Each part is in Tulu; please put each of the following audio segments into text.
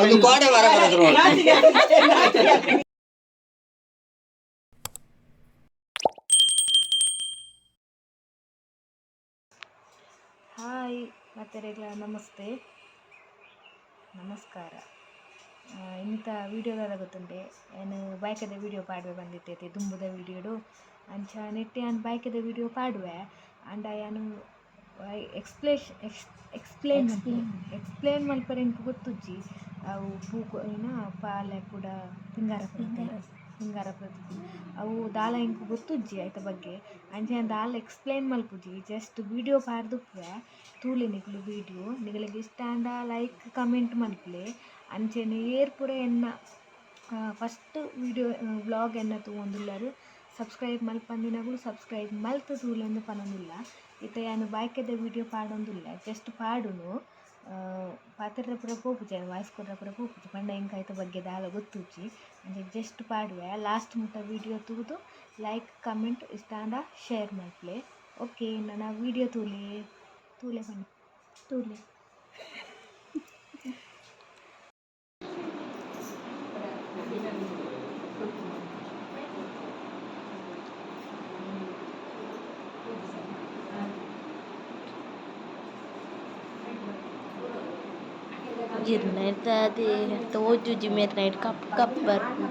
ಒಂದು ಕೋಡೆ ಬರ ಬರೋದು. ಹಾಯ್ ಮಾತೆರೆಗ್ಲ ನಮಸ್ತೆ, ನಮಸ್ಕಾರ. ಇನ್ನಿತ ವೀಡಿಯೋದಾದ ಗೊತ್ತುಂಡೆ, ಏನು ಬೈಕದ ವೀಡಿಯೋ ಪಾಡುವೆ ಬಂದಿತ್ತೈತೆ ದುಂಬುದ ವೀಡಿಯೋಡು. ಅಂಚ ನೆಟ್ಟೆ ಯಾನ್ ಬೈಕದ ವೀಡಿಯೋ ಪಾಡುವೆ. ಅಂಡ ಯಾನು ಎಕ್ಸ್ಪ್ಲೇಶ್ ಎಕ್ಸ್ ಎಕ್ಸ್ಪ್ಲೇನ್ ಎಕ್ಸ್ಪ್ಲೇನ್ ಮಲ್ಪರೆ ಎಂಕ್ ಗೊತ್ತುಜ್ಜಿ. ಅವು ಪೂ ಏನ ಪಾಲೆ ಕೂಡ ಪಿಂಗಾರ ಪದ್ಧತಿ, ಪಿಂಗಾರ ಪದ್ಧತಿ, ಅವು ದಾಲ ಎಂಕ್ ಗೊತ್ತುಜ್ಜಿ ಐತ ಬಗ್ಗೆ. ಅಂಚ ಯಾನ್ ದಾಲ ಎಕ್ಸ್ಪ್ಲೇನ್ ಮಲ್ಪುಜಿ, ಜಸ್ಟ್ ವೀಡಿಯೋ ಪಾಡ್ದುಪ್ಪುವೆ. ತೂಲೆ ನಿಕುಲು ವೀಡಿಯೋ, ನಿಗಲಿಗೆ ಇಷ್ಟ ಆಂಡ ಲೈಕ್ ಕಮೆಂಟ್ ಮಲ್ಪುಲೆ. ಅಂಚೆನೆ ಏರ್ ಪೂರ ಎನ್ನ ಫಸ್ಟ್ ವೀಡಿಯೋ ವ್ಲಾಗ್ ಎನ್ನ ತೂವೊಂದುಲ್ಲರ್, ಸಬ್ಸ್ಕ್ರೈಬ್ ಮಲ್ಪಂದಿನಗುಲು ಸಬ್ಸ್ಕ್ರೈಬ್ ಮಲ್ತ್ ತೂಲೆಂದು ಪನೊಂದುಲ್ಲ. ಇತ್ತೆ ಯಾನ್ ಬಾಯ್ಕೆದ ವೀಡಿಯೋ ಪಾಡೊಂದುಲ್ಲೆ, ಜಸ್ಟ್ ಪಾಡುನು. ಪಾತೆರ್ರೆ ಪೂರ ಪೋಪುಜಿ, ವಾಯ್ಸ್ ಕೊರ್ರೆ ಪೂರ ಪೋಪುಜಿ ಪಂಡ ಎಂಕ್ ಐತ ಬಗ್ಗೆ ದಾಲ ಗೊತ್ತುಜ್ಜಿ. ಅಂಚ ಜಸ್ಟ್ ಪಾಡುವೆ. ಲಾಸ್ಟ್ ಮುಟ್ಟ ವೀಡಿಯೋ ತೂದು ಲೈಕ್ ಕಮೆಂಟ್ ಇಷ್ಟ ಆಂಡ ಶೇರ್ ಮಲ್ಪುಲೆ. ಓಕೆ, ನನ ವೀಡಿಯೋ ತೂಲೆ ತೂಲೆ ಪನ್ನಿ ತೂಲೆ. ಜಿರ್ನ ತೋಜುಜಿ ಮೇರ್ ನೈಟ್ ಕಪ್ ಕಪ್ ಬರ್ಪು.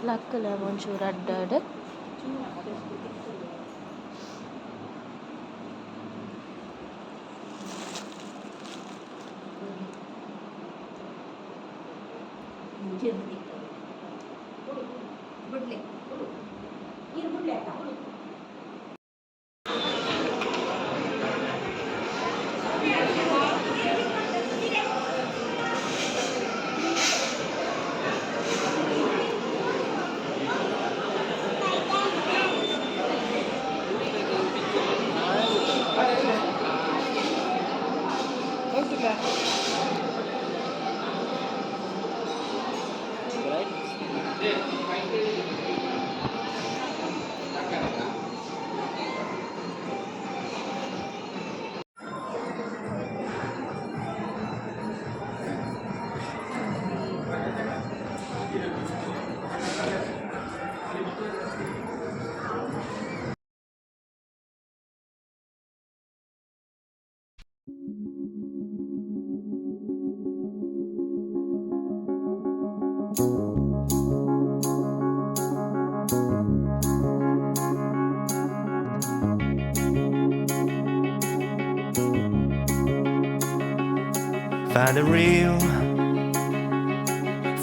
ಲಕ್ಕಲ ಒಂಚೂರು ಅಡ್ಡಾಡ್.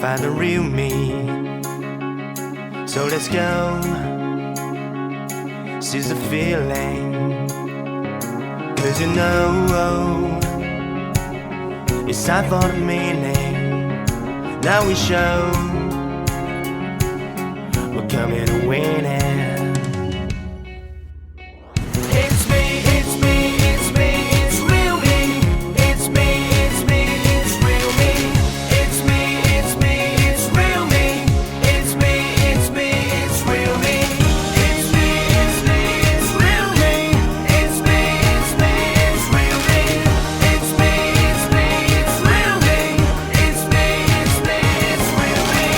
Find the real me. So let's go, seize the feeling. 'Cause you know it's time for the meaning. Now we show we're coming to win it. It's me, it's me, it's me, it's real me. It's me, it's me, it's real me. It's me, it's me, it's real me. It's me, it's me, it's real me. It's me, it's me, it's real me. It's me, it's me, it's real me. It's me, it's me, it's real me. It's me, it's me, it's real me.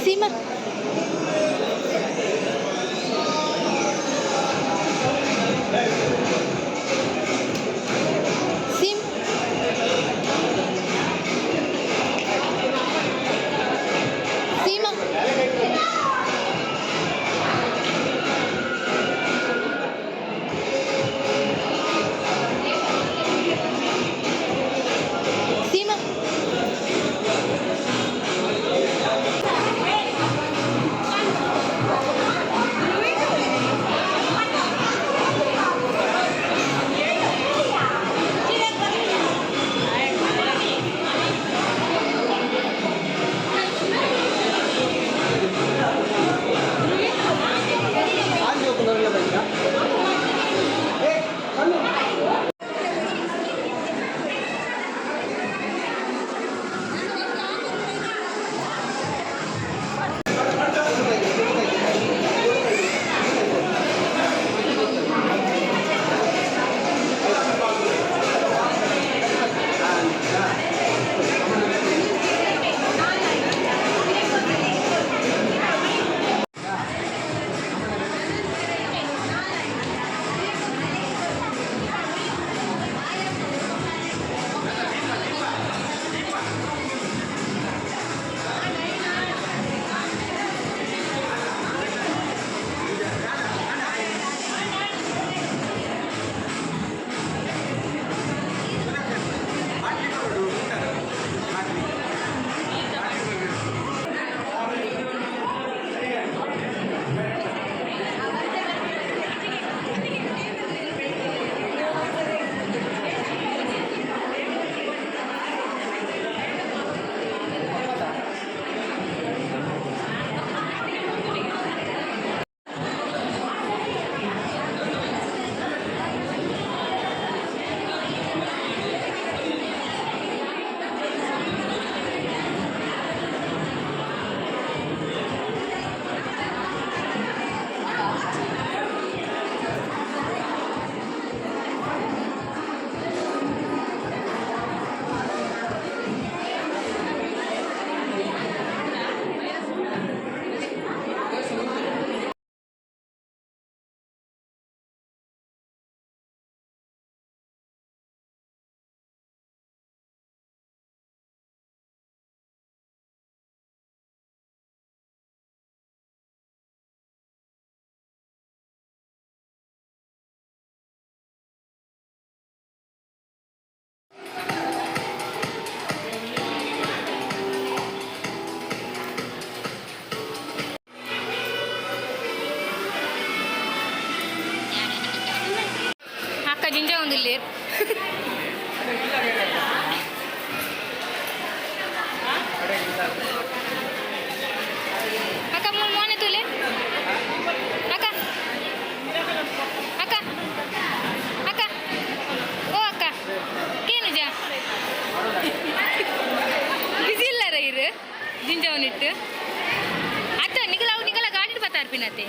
Seema. ಸೀಮ್. ಸೀಮಾ. ಸೀಮಾ. ಅಕ್ಕ ಜಿಂಜ ಒಂದಿಲ್ಲ. ಅಕ್ಕ, ಮೋನೆ ತುಲೆ ಅಕ್ಕ. ಅಕ್ಕ, ಅಕ್ಕ, ಓ ಅಕ್ಕ, ಕೇನುಜ ಬಿಸಿ ಇಲ್ಲಾರ ಇರು ಜಿಂಜವನಿಟ್ಟು. ಅತ್ತ ನಿಗಲ ಅವು ನಿಗಲ ಗಾಡಿ ಬತ್ತಾರ್ಪಿನತೆ.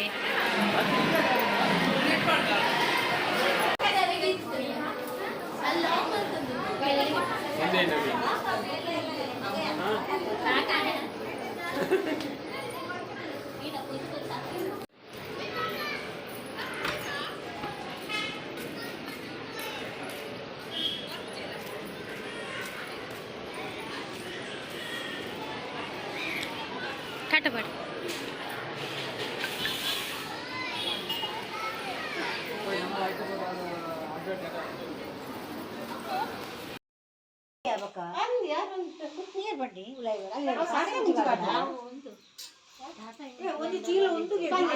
ಟಾಟಾ ಬಾಡಿ.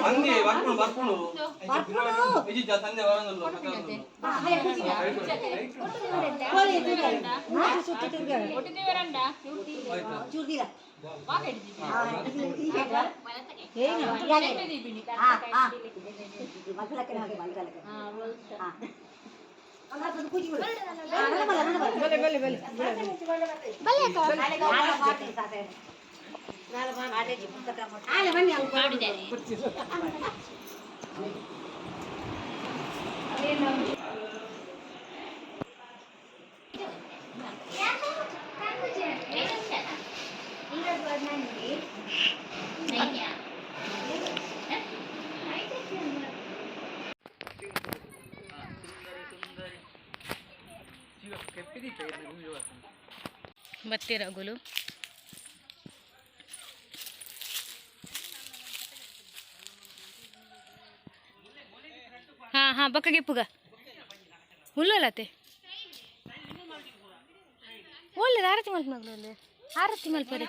ಅಂದೆ ಬರ್ಪುಣು ಬರ್ಪುಣು ಇಜ್ಜಿ ಸಂಜೆ ಬರೋದಿಲ್ಲ. ಬತ್ತೀರಗುಲು. ಹಾ ಹಾ, ಬೊಕ್ಕ ಗೆಪ್ಪುಗ ಉಲ್ಲಲತೆ. ಒಳ್ಳೆ ಆರತಿ ಮಲ್ಪನಗ್ಲು, ಆರತಿ ಮಲ್ಪರೆ.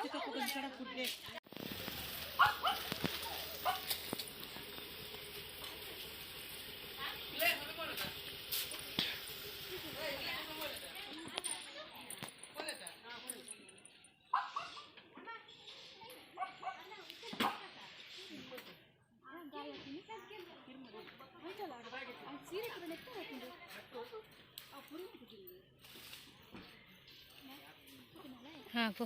ಹಾ, ಪೋ.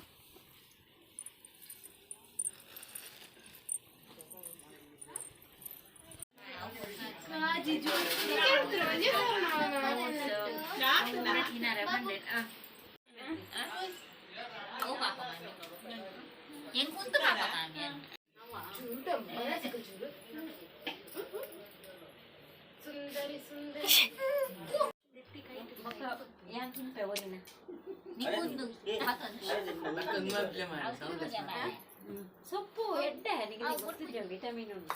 ಸೊಪ್ಪು ಎಡ್ಡೆ, ನಿಮಗೆ ವಿಟಮಿನ್ ಉಂಟು.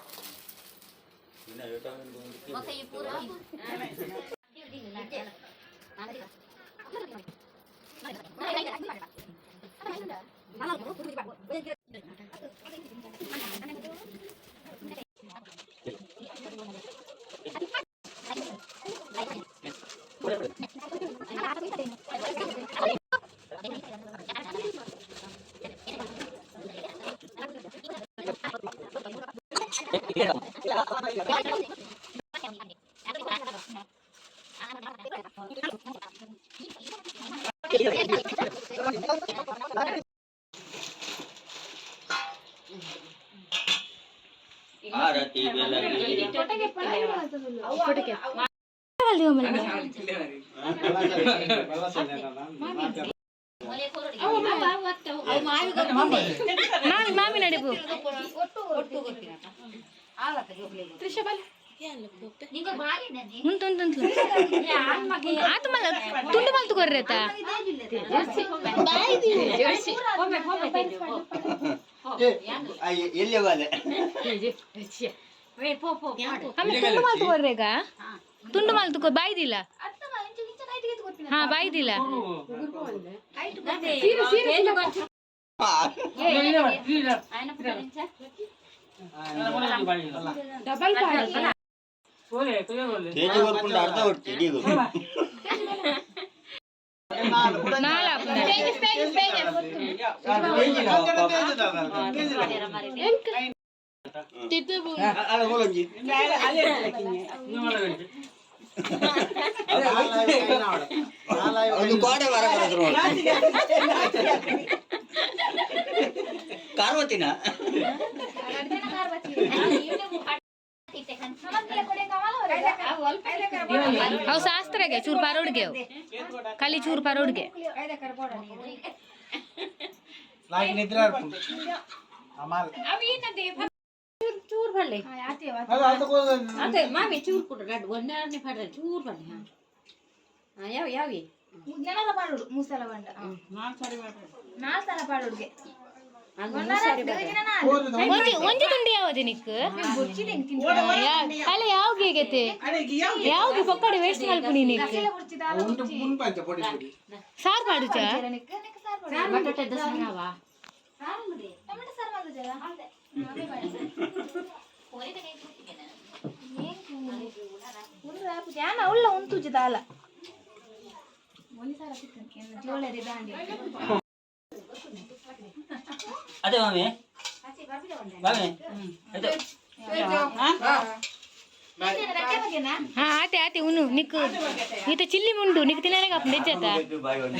ಆರತಿ ಬೆಳಗಿ. ಮಾಮಿ, ಮಾಮಿ ನಡಿಪು. ಉಂಟು ಉಂಟು ಉಂಟು. ಆತು ಮಲ್ಲ ತುಂಡು ಮಲ್ತು ಕೊರ್ರೇತ. ಎಲ್ಲಿ ಬಾಲೆ? ಆಮೇಲೆ ತುಂಡು ಮಲ್ತು ಕೊರ್ರೇಗ, ತುಂಡು ಮಲ್ತು ಕೊ. ಬಾಯ್ದಿಲ್ಲ. ಹಾ, ಬಾಯ್ದಿಲ್ಲ. ತೇಜ ಬರ್ಪುಂಡು, ಅರ್ಧ ಹೊಡ್ತಿ ಇಡೀ. ನಾಲ. ಅಲ್ಲ, ಮೂಲಂಜಿ. ಒಂದು ಕೋಡೆ ವರ ಬರೋದು ನೋಡಿ. ಕಾರ್ವತಿನ. ಅವು ಶಾಸ್ತ್ರಗೆ ಚೂರು ಪಾರೋಡ್ಗೆ, ಅವು ಖಾಲಿ ಚೂರು ಪಾರೋಡ್ಗೆ. ನಿದ್ರೆ. ಅಮಾಲ್. ಚೂರು ಬಲ್ಲೆ. ಅದು ಅದು. ಅದೇ ಮಾಮಿ, ಚೂರು ಕೊಡು ರಡ್ಡು ಒಂದೇ ಪಡ್ರೆ ಚೂರು ಬಲ್ಲೆ. ಹಾ ಹಾ, ಯಾವ ಯಾವ? ಪಾಡೋಡು ಮೂಸಲ ಬಂಡ, ನಾಲ್ ಸಲ ಪಾಡೋಡ್ಗೆ. ಒಂಜಿ ಒಂಜಿ ತುಂಡಿ ಯಾವದೆ ನಿಕ್? ಅಲ್ಲ, ಯಾವ ಗೇಗತೆ ಯಾವ್ದು ಪೊಕ್ಕಡೆ ವೇಸ್ಟ್ ಮಲ್ಪುನಿ ನಿಕ್? ಉಂಟು ಮುನ್ಪಂಚ ಪೊಡಿ ಪೊಡಿ. ಸಾರ್ ಪಾಡುಚ. ಬಟಾಟೆ ದಸರಾವಾ? ಟೊಮೆಟೊ ಸಾರು. ಯಾನ ಉಳ್ಳ ಉಂತುಜಿ ದಾಲ ಜೋಳರಿ ದಾಂಡಿ. ಅದೇ ಮಾಮಿ, ಮಾಮಿ ಅದೇ. ಹಾ, ಆತೆ ಆತೆ. ಉನು ನಿಕ್ ಈತ ಚಿಲ್ಲಿ ಮುಂಡು ನಿಕ್ ತಿನ್ನರೆ ಕಾಪು ನಿಜತ. ಬಾಯ್ ಒಂದು.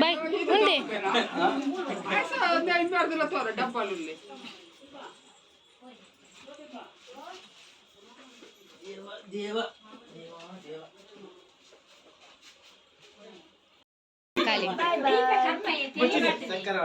ಬಾಯ್ ಉಂಡೆ. ದೇವ ದೇವ ದೇವ. ಖಾಲಿ. ಶಂಕರ.